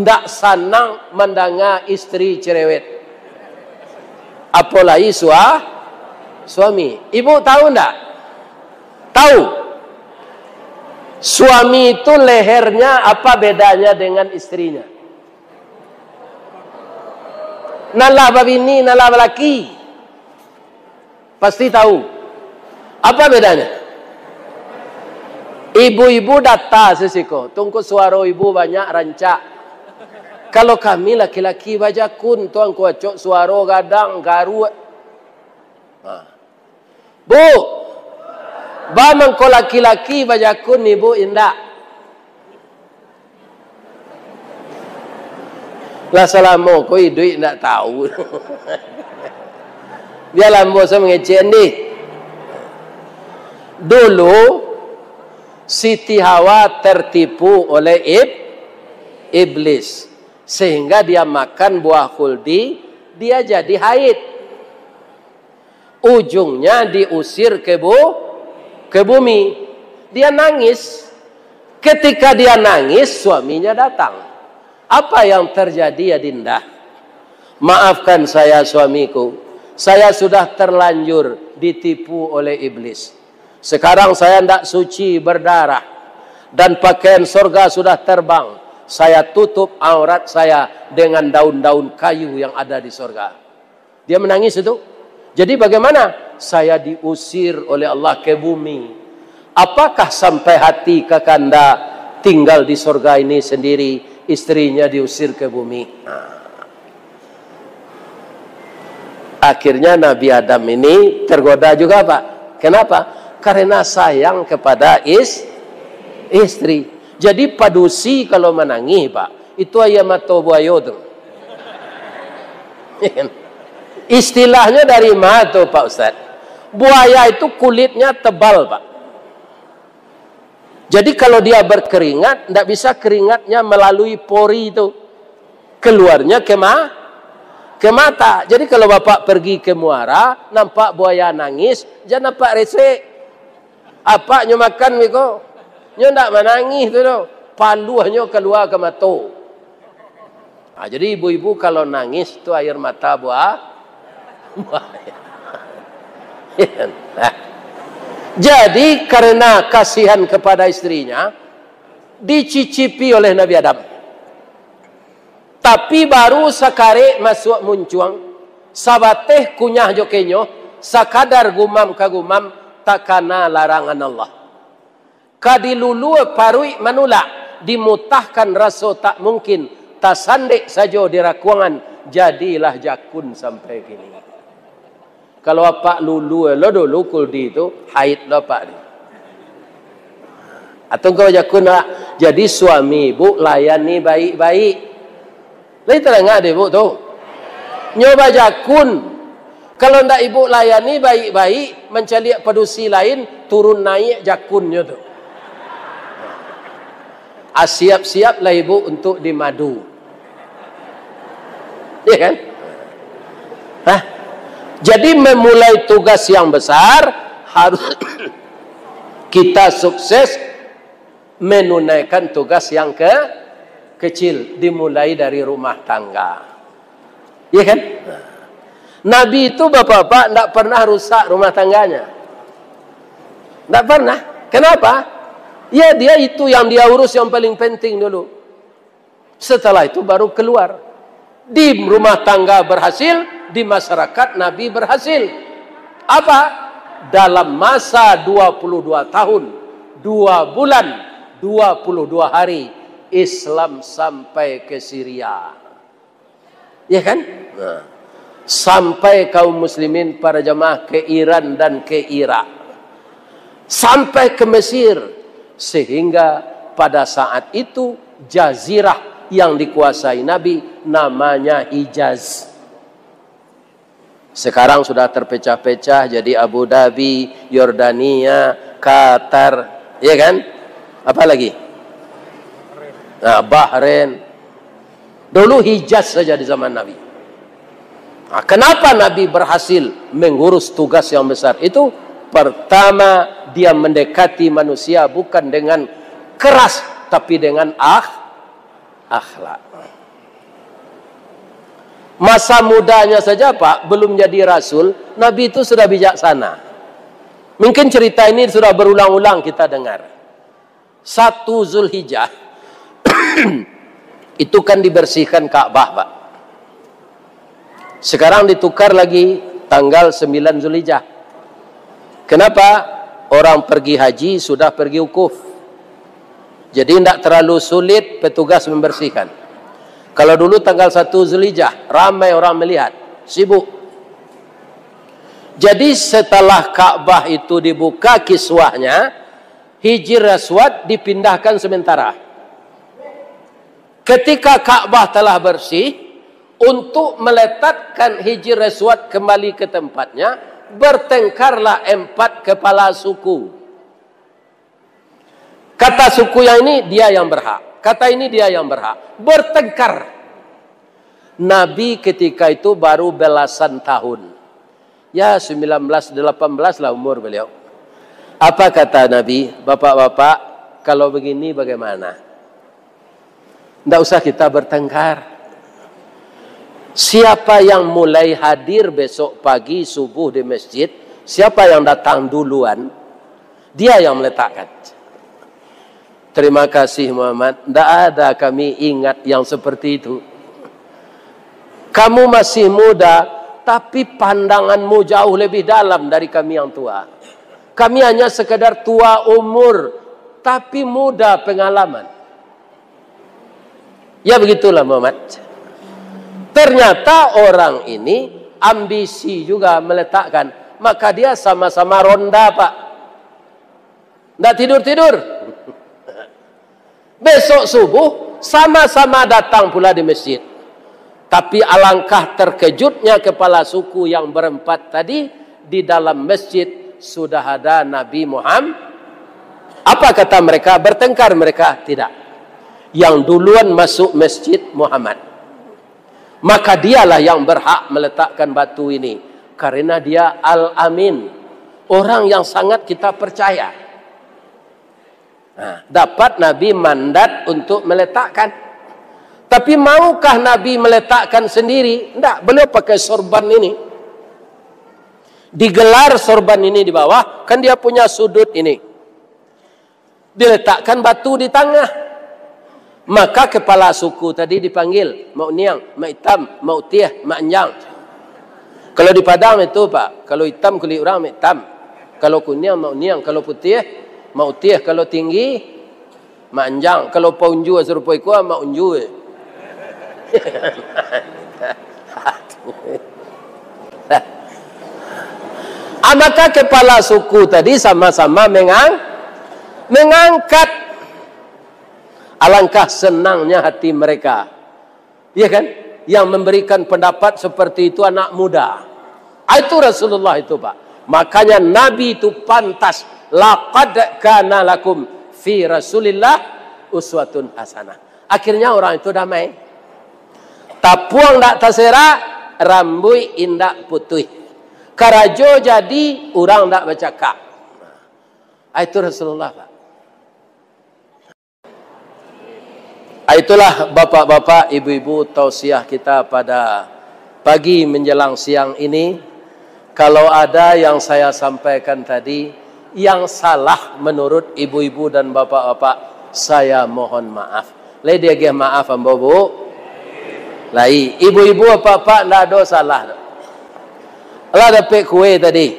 ndak sanang mandanga istri cerewet. Apolai sua-, suami. Ibu tahu ndak? Tahu? Suami itu lehernya apa bedanya dengan istrinya? Nan lah babini, nan lah balaki. Pasti tahu. Apa bedanya? Ibu-ibu data sisiko, tungku suaro ibu banyak rancak. Kalau kami laki-laki bajakun, tuan kuacok suaro gadang, garuak. Ha. Bu, ba mangko laki-laki bajakun, ibu indak. Lah salamo ko iduik ndak tahu. Bialah ambo sa mangecek dih. Dulu, Siti Hawa tertipu oleh ib-, iblis. Sehingga dia makan buah khuldi, dia jadi haid. Ujungnya diusir ke bu-, ke bumi. Dia nangis. Ketika dia nangis, suaminya datang. "Apa yang terjadi, Adinda? Maafkan saya, suamiku. Saya sudah terlanjur ditipu oleh iblis. Sekarang saya ndak suci berdarah. Dan pakaian sorga sudah terbang. Saya tutup aurat saya dengan daun-daun kayu yang ada di sorga." Dia menangis itu. "Jadi bagaimana?" "Saya diusir oleh Allah ke bumi." Apakah sampai hati kakanda tinggal di sorga ini sendiri, istrinya diusir ke bumi? Nah. Akhirnya Nabi Adam ini tergoda juga, Pak. Kenapa? Karena sayang kepada is-, istri. Jadi padusi kalau manangih, Pak, itu aia mato buayo tu. Istilahnyo dari ma tu, Pak Ustaz? Buaya itu kulitnya tebal, Pak. Jadi kalau dia berkeringat, ndak bisa keringatnya melalui pori tu. Keluarnya ke ma-, ke mata. Jadi kalau bapak pergi ke muara, nampak buaya nangis, jan nampak resek. Apak nyo makan beko, nyo ndak manangih tu doh, paluahnyo kalua ka mato. Ha, jadi ibu-ibu kalau nangis tu air mata buah, buah. Nah. Jadi karena kasihan kepada istrinya, dicicipi oleh Nabi Adam. Tapi baru sakarek masuak muncuang, sabateh kunyah jo kenyo, sakadar gumam ka gumam, takana larangan Allah. Ka dilulua paruik manulak, dimutahkan raso tak mungkin, tasandek sajo di rakuangan, jadilah jakun sampai kini. Kalau apak lulua lo dulu kuldi tu, haid lo apak ni. Atau engkau jakun, Pak? Jadi suami ibu layani baik-baik. Lai tadanga dek ibu tu? Nyo bajakun. Kalau ndak ibu layani baik-baik, mancaliak padusi lain, turun naiak jakunnyo tu. Ah, siap-siaplah ibu untuk dimadu. Ya kan? Hah? Jadi memulai tugas yang besar harus kita sukses menunaikan tugas yang ke-, kecil, dimulai dari rumah tangga. Ya kan? Nabi itu, bapak-bapak, ndak pernah rusak rumah tangganya. Ndak pernah. Kenapa? Ya, dia itu yang dia urus yang paling penting dulu. Setelah itu baru keluar. Di rumah tangga berhasil, di masyarakat Nabi berhasil. Apa? Dalam masa dua puluh dua tahun, dua bulan, dua puluh dua hari, Islam sampai ke Syria. Ya kan? Nah. Sampai kaum muslimin para jamaah ke Iran dan ke Irak. Sampai ke Mesir. Sehingga pada saat itu Jazirah yang dikuasai Nabi namanya Hijaz. Sekarang sudah terpecah-pecah jadi Abu Dhabi, Yordania, Qatar, ya kan? Apa lagi? Nah, Bahrain. Dulu Hijaz saja di zaman Nabi. Nah, kenapa Nabi berhasil mengurus tugas yang besar itu? Pertama, dia mendekati manusia bukan dengan keras, tapi dengan akh-, akhlak. Masa mudanya saja, Pak, belum jadi rasul, Nabi itu sudah bijaksana. Mungkin cerita ini sudah berulang-ulang kita dengar. Satu Zulhijjah, itu kan dibersihkan Ka'bah, Pak. Sekarang ditukar lagi tanggal sembilan Zulhijjah. Kenapa? Orang pergi haji sudah pergi wukuf. Jadi, ndak terlalu sulit petugas membersihkan. Kalau dulu tanggal satu Zulhijjah, ramai orang melihat, sibuk. Jadi, setelah Ka'bah itu dibuka kiswahnya, Hijir Aswad dipindahkan sementara. Ketika Ka'bah telah bersih, untuk meletakkan Hijir Aswad kembali ke tempatnya, bertengkarlah empat kepala suku. Kata suku yang ini, dia yang berhak. Kata ini, dia yang berhak. Bertengkar. Nabi ketika itu baru belasan tahun. Ya, sembilan belas, delapan belas lah umur beliau. Apa kata Nabi, "Bapak-bapak, kalau begini bagaimana? Ndak usah kita bertengkar. Siapa yang mulai hadir besok pagi subuh di masjid, siapa yang datang duluan, dia yang meletakkan." "Terima kasih, Muhammad. Ndak ada kami ingat yang seperti itu. Kamu masih muda, tapi pandanganmu jauh lebih dalam dari kami yang tua. Kami hanya sekedar tua umur, tapi muda pengalaman." Ya, begitulah, Muhammad. Ternyata orang ini ambisi juga meletakkan. Maka dia sama-sama ronda, Pak. Ndak tidur-tidur. Besok subuh, sama-sama datang pula di masjid. Tapi alangkah terkejutnya kepala suku yang berempat tadi, di dalam masjid sudah ada Nabi Muhammad. Apa kata mereka? Bertengkar mereka? Tidak. Yang duluan masuk masjid Muhammad. Maka dialah yang berhak meletakkan batu ini. Karena dia Al-Amin. Orang yang sangat kita percaya. Nah, dapat Nabi mandat untuk meletakkan. Tapi maukah Nabi meletakkan sendiri? Ndak, beliau pakai sorban ini. Digelar sorban ini di bawah, kan dia punya sudut ini. Diletakkan batu di tangah. Maka kepala suku tadi dipanggil, Mak Uniang, Mak Itam, Mak Utiah, Mak Anjang. Kalau di Padang itu, Pak, kalau itam kulik urang, Mak Itam. Kalau kuniang, Mak Uniang. Kalau putiah, Mak Utiah. Kalau tinggi, Mak Anjang. Kalau paunjua sarupo ikua, Mak Unjua. Ah, maka kepala suku tadi sama-sama mengang-, mengangkat. Alangkah senangnya hati mereka. Iya kan? Yang memberikan pendapat seperti itu anak muda. Ah, itu Rasulullah itu, Pak. Makanya Nabi itu pantas. "Laqad kana lakum fi Rasulillah uswatun hasanah." Akhirnya orang itu damai. Tapuang ndak taserak, rambuik indak putuih. Karajo jadi, urang ndak bacakak. Ah, itu Rasulullah, Pak. Ah, itulah, bapak-bapak, ibu-ibu, tausiah kita pada pagi menjelang siang ini. Kalau ada yang saya sampaikan tadi, yang salah menurut ibu-ibu dan bapak-bapak, saya mohon maaf. Lai diagiah maaf ambo, Bu? Lai. Ibu-ibu, bapak-bapak, ndak ado salah. Alah dapek kue tadi.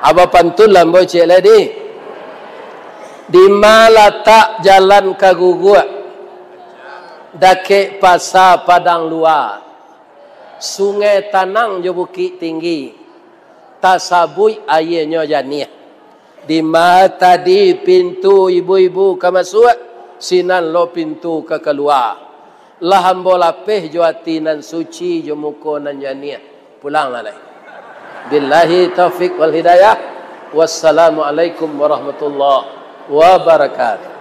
Abah pantun lah ambo ciek lai di. Dima latak jalan ka Guguak? Dakek Pasa Padang Lua. Sungai tanang jo bukik tinggi, tasabuik aianyo janiah. Dima tadi pintu ibu-ibu ka masuak? Sinan lo pintu ka kalua. Lah ambo lapeh jo ati nan suci, jo muko nan janiah. Pulanglah lai. Billahi taufik wal hidayah. Wassalamualaikum warahmatullahi wabarakatuh.